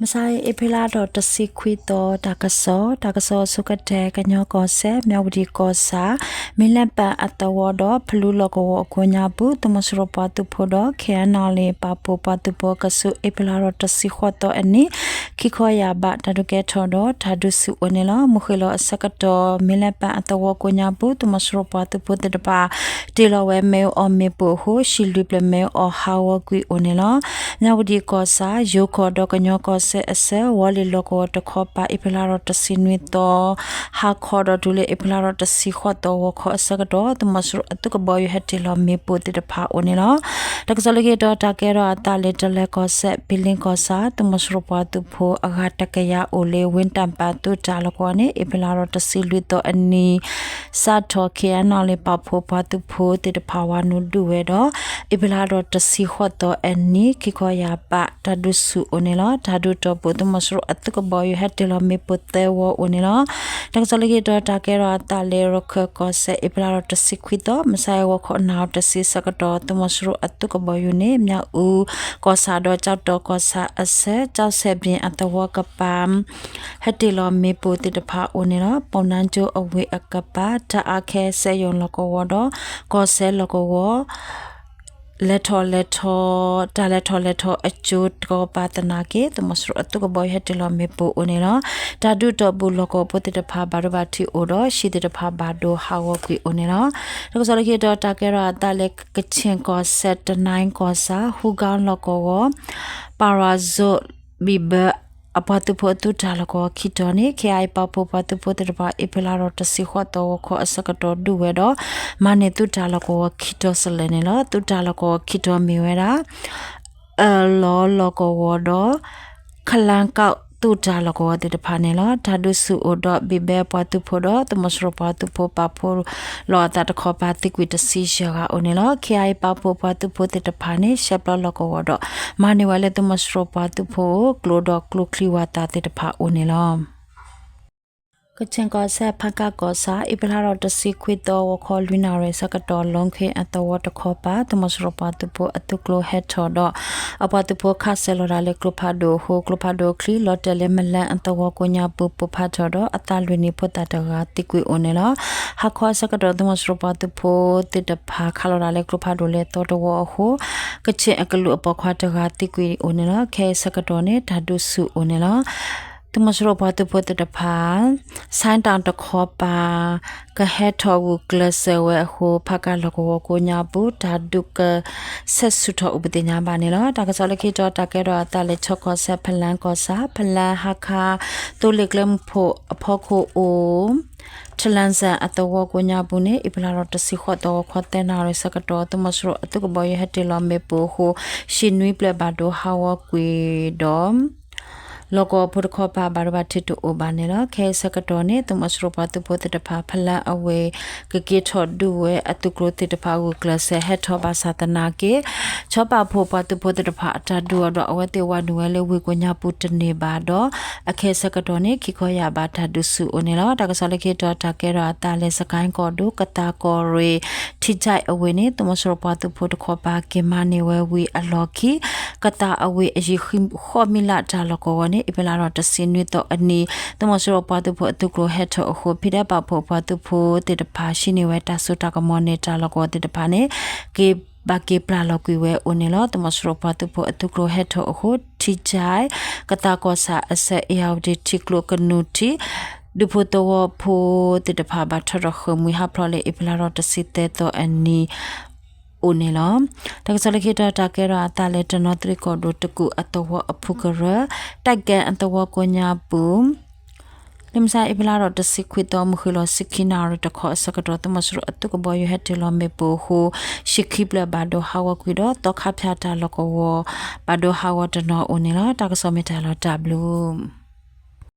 မုၢ်ဆါအံၤ အ့ဖြ့လါထီၣ်တဆံခွံသီ တၢ်ကစီၣ်, တၢ်ကစီၣ်အဆိကတၢၢ် ကညီကီၢ်စဲၣ် မၠၣ်ဝတံၣ်ကီၢ်ဆၣ် မ့ၢ်လဲၣ်ပၣ်အသဝီဒီး ဖလူလီၢ်ကဝီၤအကိးညါပူၤ သုးမီၤစိရိၤပှၤသုးဖိဒီး ခ့ၣ်အဲၣ်နီၣ်လ့ၣ် ပာ်ဖှိၣ်ပှၤသုးဖိအကဆူး အ့ဖြ့လါထီၣ်တဆံဃိးသီအနံၤ ခံခီယၢ်ဘး တၢ်ဒုးကဲထီၣ်ဒီး တၢ်ဒုးဆူၣ်အိၣ်န့ၣ်လီၤ. မုၢ်ဃ့ၢ်လီၤအဆၢကတီၢ် မ့ၢ်လဲၣ်ပၣ်အသဝီကိးညါပူၤ သုးမီၤစိရိၤပှၤသုးဖိသ့ၣ်တဖၣ် တ့ၢ်လီၤဝဲမ့ၣ်အူအီၣ်မ့ၣ်ပိၢ်အဃိ ဟံၣ်လွံၢ်ဖျၢၣ်မ့ၣ်အူအီၣ်ဟးဂီၤကွံာ်အိၣ်န့ၣ်လီၤ. မၠၣ်ဝတံၣ်ကီၢ်ဆၣ် ယိၤကီၢ်ဒီးကညီကီၢ်စဲၣ်အဆၢ ဝီၤလ့ၣ်လီၢ်ကဝီၤတခီပၤ အ့ဖြ့လါထီၣ်တဆံနွံသီ ဟါခီဒီးတုၤလၢအ့ဖြ့လါထီၣ်တဆံဃိးသီ ဂီၤခီအဆၢကတီၢ် သုးမီၤစိရိၤအသုးကဘီယူၤဟဲတ့ၢ်လီၤမ့ၣ်ပိၢ်သ့ၣ်တဖၣ်အိၣ်န့ၣ်လီၤ. တၢ်ကစီၣ်လၢခံတီၤ တၢ်ကဲထီၣ်အသးလၢ တလဲၤကီၢ်စဲၣ် ဘံလ့ကီၢ်ဆၣ် သုးမီၤစိရိၤပှၤသုးဖိအဂၤတကယၤအိၣ်လၢ ဝ့တၢ်ပၣ်သုးတၢ်လီၢ်ကဝီၤန့ၣ် အ့ဖြ့လါထီၣ်တဆံလွံၢ်သီအနံၤ စးထီၣ် ခ့ၣ်အဲၣ်နီၣ်လ့ၣ် ပာ်ဖှိၣ်ပှၤသုးဖိသ့ၣ်တဖၣ်ဝၤနုာ်ဒုးဝဲဒီး အ့ဖြ့လါထီၣ်တဆံဃိးသီအနံၤ ခံခီယၢ်ဘး တၢ်ဒုးဆူၣ်အိၣ်န့ၣ်လီၤ. တၢ်ဒုးတီၢ်ပူၤ သုးမီၤစိရိၤအသုးကဘီယူၤဟဲတ့ၢ်လီၤမ့ၣ်ပိၢ်သၢဝီအိၣ်န့ၣ်လီၤ. တၢ်ကစီၣ်လၢခံတီၤ တၢ်ကဲထီၣ်အသးလၢ ရခၢၣ်ကီၢ်စဲၣ် အ့ဖြ့လါထီၣ်တဆံခွံသီ မုၢ်ဆါအံၤဂီၤခီနၣ်ရံၣ်တဆံဆၢကတီၢ် သုးမီၤစိရိၤအသုးကဘီယူၤန့ၣ် မၠၣ်အူကီၢ်ဆၣ်ဒီးကၠီၣ်တီၣ်ကီၢ်ဆၣ်အဆၢ ကၠီၣ်စဲၣ်ဘံၣ်အသဝီကပၤ ဟဲတ့ၢ်လီၤမ့ၣ်ပိၢ်သ့ၣ်တဖၣ်အိၣ်န့ၣ်လီၤ. ပီၣ်နါကၠိအဝ့ၢ်အကပၤ တၢ်အါခဲစဲးယိၣ်လီၢ်ကဝီၤဒီး ကီၢ်စဲၣ်လီၢ်ကဝီၤ လဲၤထီၣ်လဲၤထီ တၢ်လဲၤထီၣ်လဲၤထီအကၠိတကပၤသနာ်က့ သုးမီၤစိရိၤအသုးကဘီယူၤဟဲတ့ၢ်လီၤမ့ၣ်ပိၢ်အိၣ်န့ၣ်လီၤ. တၢ်ဒုးတီၢ်ပူၤ လီၢ်ကဝီၤဖိသ့ၣ်တဖၣ်ဘၣ်ဒိဘၣ်ထံးအိၣ်ဒီး ဟံၣ်သ့ၣ်တဖၣ်ဘၣ်ဒိဟးဂီၤကွံာ်အိၣ်န့ၣ်လီၤ. တၢ်ကစီၣ်လၢခံတီၤ တၢ်ကဲထီၣ်အသးလၢ ကခ့ၣ်ကီၢ်စဲၣ် တနံၤကီၢ်ဆၣ် ဟူကၣ်လီၢ်ကဝီၤ ပၤရၤစိး ဘံၣ်ဘၢ အပှၤသုးဖိအသုးတၢ်လီၢ်ကဝီၤခံတီၤန့ၣ် ခ့ၣ်အဲၣ်ပာ်ဖှိၣ်ပှၤသုးဖိသ့ၣ်တဖၣ် အ့ဖြ့လါထီၣ်တဆံဃိးသီ ဂီၤခီအဆၢကတီၢ်ဒုးဝဲဒီး မၤန့ၢ်သုးတၢ်လီၢ်ကဝီၤခံတီၤစလဲၣ်န့ၣ်လီၤ. သုးတၢ်လီၢ်ကဝီၤခံတီၤမ့ၢ်ဝဲဒၣ် အၢၣ်လီၤလီၢ်ကဝီၤဒီး ခလၣ်ကီၢ်သုးတၢ်လီၢ်ကဝီၤသ့ၣ်တဖၣ်န့ၣ်လီၤ. တၢ်ဒုးဆူၣ်အိၣ်ဒီး ဘံၣ်ဘၢပှၤသုးဖိဒီး သုးမီၤစိရိၤပှၤသုးဖိပာ်ဖှိၣ်လီၤအသးတခီပၤ သံကွံာ်တဆံယဲၢ်ဂၤအိၣ်န့ၣ်လီၤ. ခ့ၣ်အဲၣ် ပာ်ဖှိၣ်ပှၤသုးဖိသ့ၣ်တဖၣ်န့ၣ် ရှဲပျီလီၢ်ကဝီၤဒီး မၤန့ၢ်ဝဲလၢသုးမီၤစိရိၤပှၤသုးဖိ ကျိဒီးကျိချံဝၤသးသ့ၣ်တဖၣ်အိၣ်န့ၣ်လီၤ. ကခ့ၣ်ကီၢ်စဲၣ် ဖးကၣ်ကီၢ်ဆၣ် အ့ဖြ့လါထီၣ်တဆံခွံသီ ဂီၤခီလွံၢ်နၣ်ရံၣ်ဆၢကတီၢ် လီခ့ၣ်အသဝီတခီပၤ သုးမီၤစိရိၤပှၤသုးဖိအသုးကျိၤဟဲထီၣ်ဒီး အပှၤသုးဖိခးစဲၤလီၤတၢ်လၢကျိဖးဒိၣ်အဃိ ကျိဖးဒိၣ်ချံလီၤတဲာ်လၢ မလဲၣ်အသဝီကိးညါပူၤ ပိၢ်ဖးထီၣ်ဒီး အသးလွံၢ်နံၣ်ဖိသၣ်တဂၤသံကွံာ်အိၣ်န့ၣ်လီၤ. ဟါခီအဆၢကတီၢ် သုးမီၤစိရိၤပှၤသုးဖိသ့ၣ်တဖၣ် ခးလီၤတၢ်လၢကျိဖးဒိၣ်လၢသီတဝီအဃိ ကခ့ၣ်အကလုာ်အပိာ်ခွါတဂၤသံကွံာ်အိၣ်န့ၣ်လီၤ. ခဲအံၤအဆၢကတီၢ်န့ၣ် တၢ်ဒုးဆူၣ်အိၣ်န့ၣ်လီၤ. သုးမီၤစိရိၤပှၤသုးဖိသ့ၣ်တဖၣ် ဆၣ်တၢ်တခီပၤ ကဟဲထီၣ်ဂုာ်ကျဲးစၢးဝဲအဃိ ဖးကၣ်လီၢ်ကဝီၤကိးညါပူၤ တၢ်ဒုးကဆဲးဆူၣ်ထီၣ်အိၣ်ပသ့ၣ်ညါဘၣ်န့ၣ်လီၤ. တၢ်ကစီၣ်လၢခံတီၤ တၢ်ကဲထီၣ်အသးလၢ ခၠီကီၢ်စဲၣ် ဖလါကီၢ်ဆၣ် ဖလါဟါခါ သိလ့ၣ်ကျဲမုၢ်ဖှိၣ်အဖီခိၣ်အိၣ် ထလၣ်စၣ်အသဝီကိးညါပူၤန့ၣ် အ့ဖြ့လါထီၣ်တဆံဃိးသီ ဂီၤခီသၢနၣ်ရံၣ်ဆၢကတီၢ် သုးမီၤစိရိၤအသုးကဘီယူၤဟဲတ့ၢ်လီၤမ့ၣ်ပိၢ်အဃိ ဟံၣ်နွံဖျၢၣ်ဘၣ်ဒိဟးဂီၤကွံာ်ဒီး လီၢ်ကဝီၤဖိတခီပၤ ဘၣ်ဒိဘၣ်ထံးတအိၣ်ဘၣ်န့ၣ်လီၤ. ခဲအံၤအဆၢကတီၢ်န့ၣ် သုးမီၤစိရိၤပှၤသုးဖိသ့ၣ်တဖၣ် ဖလါအဝ့ၢ် ကက့ၤထီၣ်ဒုးဝဲအသုးကျိၤသ့ၣ်တဖၣ် ဂုာ်ကျဲးစၢးဟဲထီၣ်ဘၣ်ဆၣ်သနာ်က့ ခၠီပာ်ဖှိၣ်ပှၤသုးဖိသ့ၣ်တဖၣ် အတၢ်ဒုးအီၤဒီး အဝဲသ့ၣ်ဝၤနုာ်ဝဲလၢဝ့ၢ်ကိးညါပူၤတန့ၢ်ဘၣ်ဒီး အခဲအံၤအဆၢကတီၢ်န့ၣ် ခံခီယၢ်ဘး တၢ်ဒုးဆူၣ်အိၣ်န့ၣ်လီၤ. တၢ်ကစီၣ်လၢခံတီၤ တၢ်ကဲထီၣ်အသးလၢ စကဲၣ်ကီၢ်ဒိၣ် ကသးကီၢ်ရ့ၣ် ထံကၠဲးအဝ့ၢ်န့ၣ် သုးမီၤစိရိၤပှၤသုးဖိတခီပၤ က့ၤမၤန့ၢ်ဝဲဝံၤအလီၢ်ခံ ကသးအဝ့ၢ်အယံၤဃံးဃီမံလးတၢ်လီၢ်ကဝီၤန့ၣ် အ့ဖြ့လါထီၣ်တဆံနွံသီအနံၤ သုးမီၤစိရိၤပှၤသုးဖိအသုးကျိၤဟဲထီၣ်အဃိ ဖံးဒဲးပာ်ဖှိၣ်ပှၤသုးဖိသ့ၣ်တဖၣ် ဟံးန့ၢ်ဝဲတၢ်စိတၢ်ကမီၤန့ၣ် တၢ်လီၢ်ကဝီၤသ့ၣ်တဖၣ်န့ၣ် က့ၤဘၣ်က့ၤပျၢ်လီၤကွံာ်ဝဲအိၣ်န့ၣ်လီၤ. သုးမီၤစိရိၤပှၤသုးဖိအသုးကျိၤဟဲထီၣ်အဃိ ထံကၠဲး ကသးကီၢ်ဆၣ်အဆၢ အ့ၣ်ယၣ်ဝတံၣ်ထံကျိကနူၤထံး ဒူဖိသဝီဖိသ့ၣ်တဖၣ် ဘၣ်ထီၣ်ထီၣ်ဃ့ၢ်မှံဟးဖျိးလၢ အ့ဖြ့လါထီၣ်တဆံသၢသီအနံၤ အိၣ်န့ၣ်လီၤ. တၢ်ကစီၣ်လၢခံတီၤ တၢ်ကဲထီၣ်အသးလၢ တနီသရံၣ်ကီၢ်ဒိၣ် တကူၣ်အသဝီအဖုကရၢ တၢ်ကဲအသဝီကိးညါပူၤ လၢမုၢ်ဆါ အ့ဖြ့လါထီၣ်တဆံခွံသီ မုၢ်ဃ့ၢ်လီၤဆံခံနၣ်ရံၣ်တခီအဆၢကတီၢ် သုးမီၤစိရိၤအသုးကဘီယူၤဟဲတ့ၢ်လီၤမ့ၣ်ပိၢ်အဃိ ဟံၣ်ခံဖျၢၣ်ဘၣ်ဒိဟးဂီၤကွံာ်ဒီး သီခါဖၠၣ်တၢ်လီၢ်ကဝီၤ ဘၣ်ဒိဟးဂီၤတနီၤအိၣ်န့ၣ်လီၤ. တၢ်ကစီၣ်မ့ၢ်တၢ်လီၤတၢ်ဘျုး